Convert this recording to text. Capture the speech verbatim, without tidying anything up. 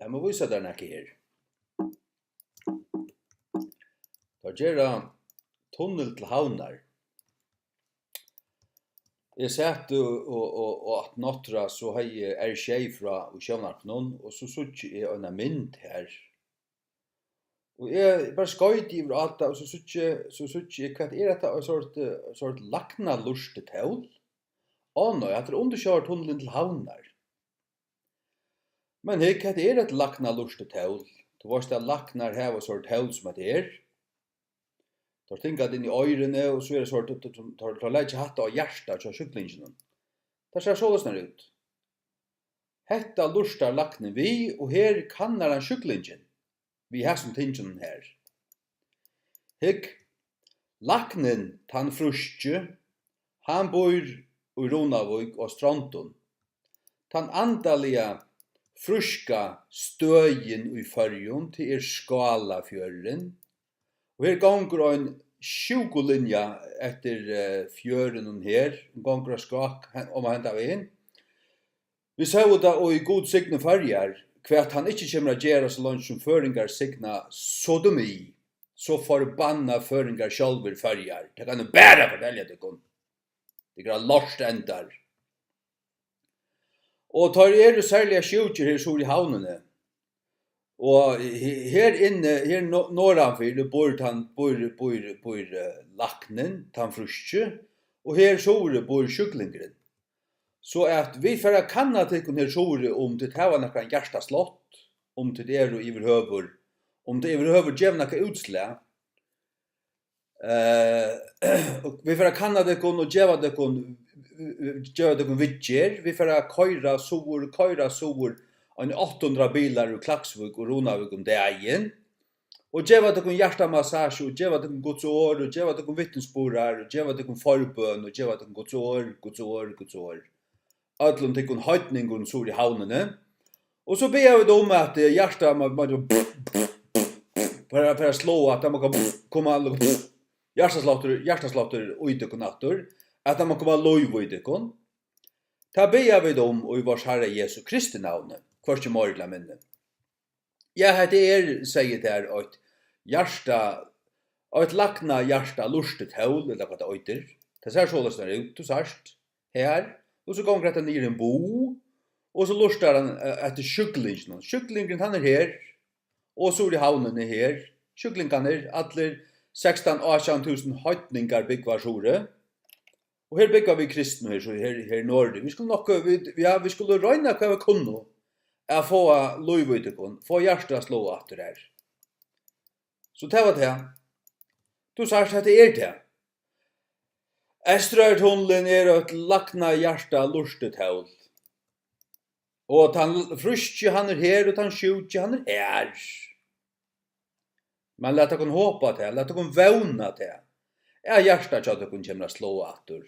Lat meg vísa tær nakað her. Teir gera tunnil til Havnar. Eg sat og, og, og, og át nátturða, so hevði eg R sjey frá í sjónvarpinum, og so síggi eg eina mynd her. Og eg bara skoyti yvir á tað, og so síggi, so síggi eg, hvat er hetta, eitt sort, eh, sort lagnalurtitól? Á nei, hatta er undirsjóvartunnilin til Havnar. Men hygg, hetta er eitt lagnalurtitól. Tú veitst at lagnar hava eitt sort tól sum hetta er. Teir stinga tað inn í oyruni, og so er tað sort, teir, teir, teir leggja hatta á hjartað hjá sjúklinginum. Tað sær soleiðis út. Hetta lurtar lagnin við, og her kannar hann sjúklingin við hasum tingunum her. Hygg, lagnin, tann fríski, hann býr í Runavík á Strondum. Tann andaliga fríska støðin í Føroyum, tað er Skálafjørðurin. Og her gongur ein sjúkulinja eftir, eh, fjørðinum her. Hon gongur á skák hen, oman henda vegin. Vit sóu tað, og í Gud signi Føroyar, hvat hann ikki kemur at gera, so leingi sum føroyingar signa sodomi, so forbanna føroyingar sjálvir Føroyar. Tað kann eg bara fortelja tykkum. Tykkara lort endar. Og teir eru serliga sjúkir her suður í Havnini. Og he-, her inni, her no-, norðanfyri býr tann, býr, býr, býr, eh, læknin, tann fríski, og her suðuri býr sjúklingurin. So at vit fara at kanna tykkum her suðuri, um tit hava nakran hjartaslátt, um tit eru yvirhøvur, um tað yvirhøvur gevur nakað útslag. Eh, og vit fara at kanna tykkum og geva tykkum, geva tykkum viðgerð. Vit fara at koyra suður, koyra suður eini átta hundrað bilar úr Klaksvík og Runavík um dagin. Og geva tykkum hjartamassasju, og geva tykkum Guds orð, og geva tykkum vitnisburðar, og geva tykkum forbøn, og geva tykkum Guds orð, Guds orð, Guds orð. Øllum tykkum heidningum suður í Havnini. Og so biðja vit um, at, eh, hjartað má, má, fara, fara at sláa, at tað má koma hjartasláttur, hjartasláttur í tykkum aftur, at tað má koma lív í tykkum. Tað biðja vit um í Vors Harra Jesu Kristi navni, hvørki meira ella minni. Ja, hetta er, sigi eg tær, eitt hjarta, eitt læknahjarta lurtitól, ella hvat tað eitur. Tað sær soleiðis út, tú sært, her, og so gongur hetta niður í ein bug, og so lurtar hann, eh, eftir sjúklinginum. Sjúklingurin, hann er her, og suðuri í Havnini er her. Sjúklingarnir, allir sekstan, átjan túsund heidningar búgva suðuri. Og her búgva vit kristnu her, so her, her í Noregi. Vit skulu nokk, vit, ja, vit skulu royna hvat vit kunnu at fáa lív í tykkum, fáa hjartað at sláa aftur her. So tað var tað. Tú sært, hetta er tað. Eysturoyartunnilin er eitt læknahjarta lurtitól. Og tann fríski, hann er her, og tann sjúki, hann er her. Men lat okkum hopa tað, lat okkum vóna tað, at hjartað hjá tykkum kemur at sláa aftur.